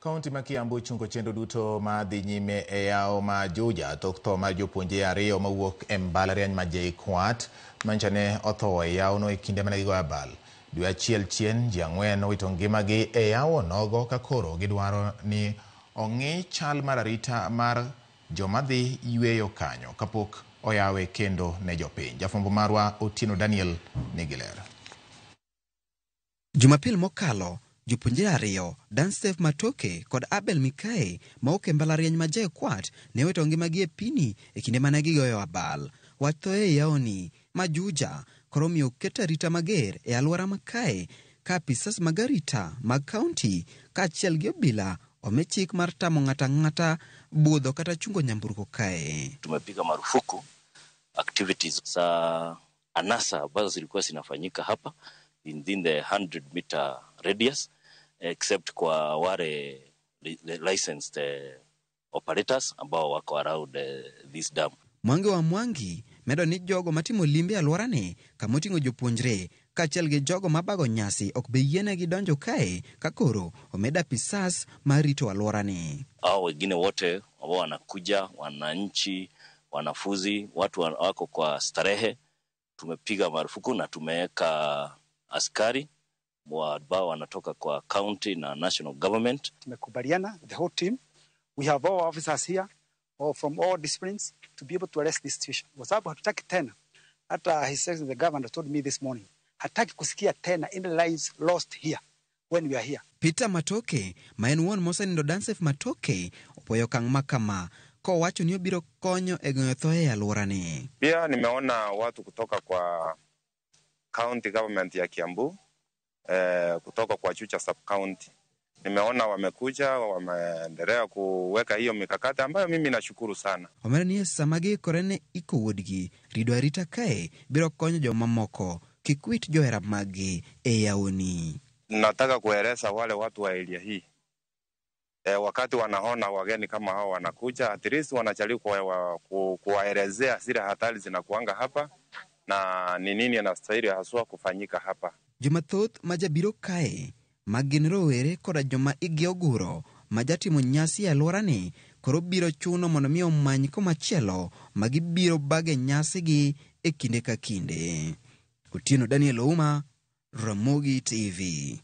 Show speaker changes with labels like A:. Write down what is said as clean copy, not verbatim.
A: Kaunti ma Kiambu chungo chenro duto ma dhi nyime e yawo ma Juja tok tho mar jopuonjre ariyo mawuok e mbalariany ma JKUAT manyicha ne otho e yawono e kinde mane gigoyo abal. Dwe achiel chien, ji ang'wen owito ngimagi e yawo nogo ka koro gidwaro ni ong'i chal mar arita mar joma dhi yweyo kanyo kapok oyawe kendo ne jopiny. Jafwambo marwa Otieno Daniel nigi ler.
B: Jumapil mokalo, jopuonjre ariyo, Danstef Matoke kod Abel Mikae mawuok e mbalariany ma JKUAT ne owito ngimagi e pini e kinde mane gigoyo abal. Wach tho e yawoni ma Juja koro omiyo oket arita mager e alwora ma kae ka apisas mag arita mag kaunti kaachiel gi obila omi chik mar tamo ng'ato ang'ata budho kata chungo nyamburko kae.
C: Tumepiga marufuku activities za anasa ambazo zilikuwa zinafanyika hapa within the 100 meter radius, except kwa wale licensed operators ambao wako around this dam.
B: Mwangi wa Mwangi medo ni jogo matimo limbe e alworani kama oting'o jopuonjre kaachiel gi jogo mabago nyasi ok bi yienegi donjo kae ka koro omed apisas mar rito alworani.
C: Hao wengine wote ambao wanakuja, wananchi, wanafunzi, watu wako kwa starehe, tumepiga marufuku na tumeweka askari ambao wanatoka kwa county na national government.
D: Tumekubaliana the whole team, we have all officers here all from all disciplines to be able to arrest this situation, kwa sababu hatutaki tena. Hata His Excellency the governor told me this morning, hataki kusikia tena any lives lost here when we are here.
B: Peter Matoke ma en wuon mosenindo Dansef Matoke opuoyo okang' ma kama kowacho ni obiro konyo e geng'o tho e alworani.
E: Pia nimeona watu kutoka kwa county government ya Kiambu, kutoka kwa Chucha sub county. Nimeona wamekuja, wameendelea kuweka hiyo mikakati ambayo mimi nashukuru sana.
B: Omedo ni e sama giikore ne iko wuodgi, rido arita kae biro konyo jomamoko kik wit johera maggi e yawoni.
E: Nataka kueleza wale watu wa area hii, wakati wanaona wageni kama hao wanakuja, at least wanajaribu kuwaelezea zile hatari zinakuanga hapa na ni nini inastahili haswa kufanyika hapa.
B: Jomathoth ma jabiro kae ma gin rowere koda joma igi oguro ma jatimo nyasi e alworani koro biro chuno mondo mi omany komachielo ma gibiro bage nyasigi e kinde ka kinde. Otieno Daniel Ouma, Ramogi TV.